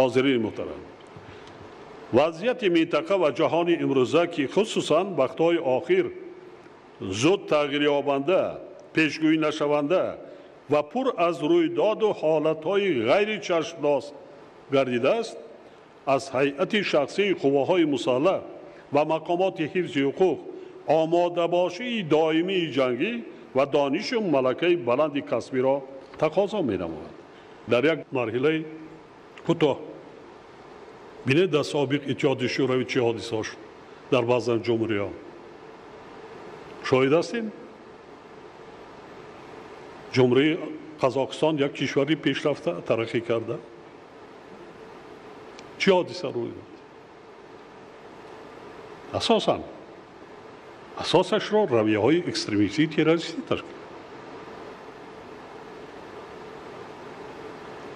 Ҳозирини муҳтарам, вазъияти минтақа ва ҷаҳони имрӯза, ки хусусан вақтҳои охир зуд тағйирёбанда, пешгӯӣ нашаванда ва пур аз рӯйдоду ҳолатҳои ғайричашмдост гардидааст, аз ҳайати шахсии қувваҳои мусаллаҳ ва мақомоти ҳифзи ҳуқуқ омодабошии доимии ҷангӣ ва донишу малакаи баланди касбиро тақозо менамояд. Дар як марҳилаи кӯтоҳ бинед, дар собиқ Иттиҳоди Шӯравӣ чӣ ҳодисаҳо шуд, дар баъзан ҷумҳуриҳо шоҳид ҳастем. Ҷумҳурии Қазоқистон як кишвари пешрафта, тараққӣ карда, чӣ ҳодиса рӯй дод? Асосан асосашро равияҳои экстремистӣ, террористӣ ташкил.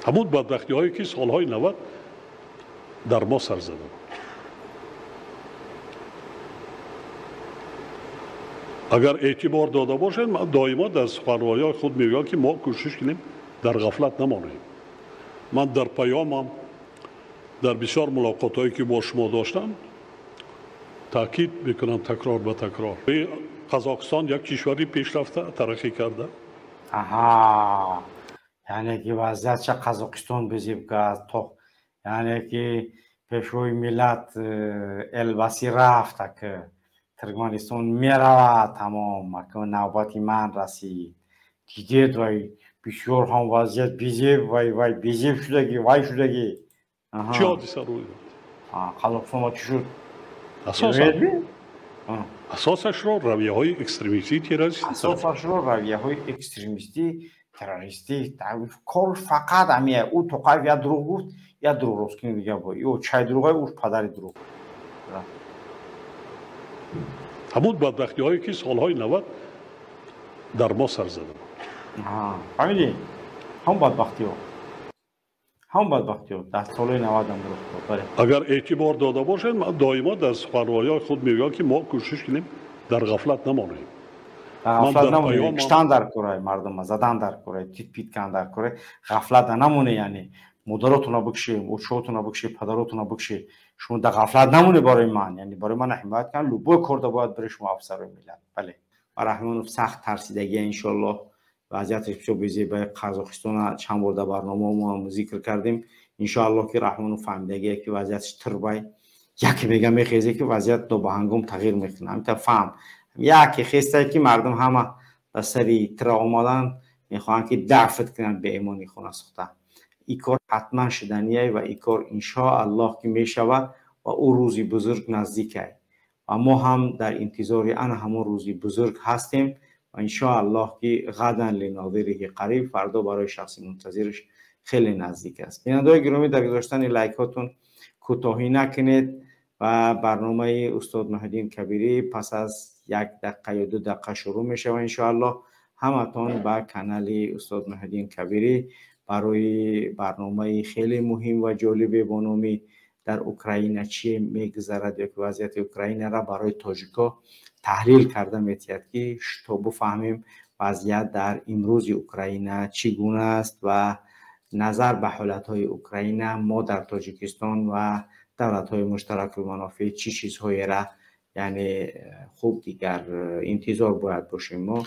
Ҳамун бадбахтиҳое ки солҳои 90 дар мо сар зада буд. Агар эътибор дода бошед, ман доимо дар суханрониҳои худ мегӯям, ки мо кӯшиш кунем дар ғафлат намонем. Ман дар паёмам, дар бисёр мулоқотҳое ки бо шумо доштам, таъкид мекунам такрор ба такрор. Қазоқистон як кишвари пешрафта, тараққӣ карда. Аҳа, яъне ки вазъиятша Қазоқистон безеб кард, то яъне ки пешвои миллат Элбаси рафт, ак Туркманистон меравад, тамом, ак навбати ман расид. Дидед, вай бисёр ҳам вазъият безеб, вай безеб шудагӣ, вай шудагӣ. Чӣ ҳодиса рӯй дод? Қазоқистон чӣ шуд? Асосашро равияҳои экстремистӣ, террористӣ. Асосашро равияҳои экстремистӣ, террористӣ. Кор фақат ҳамия. Ӯ Тоқаев як дурӯғ гуфт, як дурӯғ рост кунӣ дига бо. Ё чай дурӯғай, ӯ падари дурӯғ. Ҳамун бадбахтиҳое ки солҳои 90 дар мо сар зада буд. Фаҳмидӣ? Ҳамун бадбахтиҳо. Ҳамун бадбахтиҳо дар солҳои 90 ҳам рух дод. Бале. Агар эътибор дода бошед, ман доимо дар суханрониҳои худ мегӯям, ки мо кӯшиш кунем дар ғафлат намонем. Ғафлат намонем, киштан дар курай мардума, задан дар курай, тит-пит кан дар курай, ғафлат намоне, яъне модаротона бикшем, очотона бикшем, падаротона бикшем. Шумо дар ғафлат намоне барои ман, яъне барои ман ҳимоят кан, любой корда бояд бире шумо афсарои миллат. Бале. Ва Раҳмонов сахт тарсидагия, иншоаллоҳ. Вазъияташ бисёр безеб. Қазоқистона чанд бор дар барномао мо зикр кардем. Иншоаллоҳ ки Раҳмонов фаҳмидагия ки вазъияташ тирбай. Яке мега мехезе ки вазъият то ба ҳангом тағйир мекунад. Ҳамита фаҳм. Яке хестае ки мардум ҳама ба сари тира омадан, мехоҳанд ки дафт кунанд беимони хона сохта. Ин кор ҳатман шудание ва ин кор иншоаллоҳ ки мешавад ва ӯ рӯзи бузург наздикай. Ва мо ҳам дар интизори ана ҳамон рӯзи бузург ҳастем ва иншоаллоҳ ки ғадан линозириҳи қариб, фардо барои шахси мунтазираш хеле наздик аст. Бинандаҳои гиромӣ, дар гузоштани лайкҳотон кӯтоҳӣ накунед ва барномаи устод Муҳиддин Кабирӣ пас аз як дақиқа ё 2 дақиқа шурӯъ мешавад иншоаллоҳ. Ҳаматон ба канали устод Муҳиддин Кабирӣ барои барномаи хеле муҳим ва ҷолибе бо номи дар Украина чӣ мегузарад ё ки вазъияти Украинаро барои тоҷикҳо таҳлил карда метиҳад, ки то бифаҳмем вазъият дар имрӯзи Украина чӣ гуна аст ва назар ба ҳолатҳои Украина мо дар Тоҷикистон ва давлатҳои муштаракулманофеъ чӣ чизҳоеро, яъне хуб дигар интизор бояд бошем мо.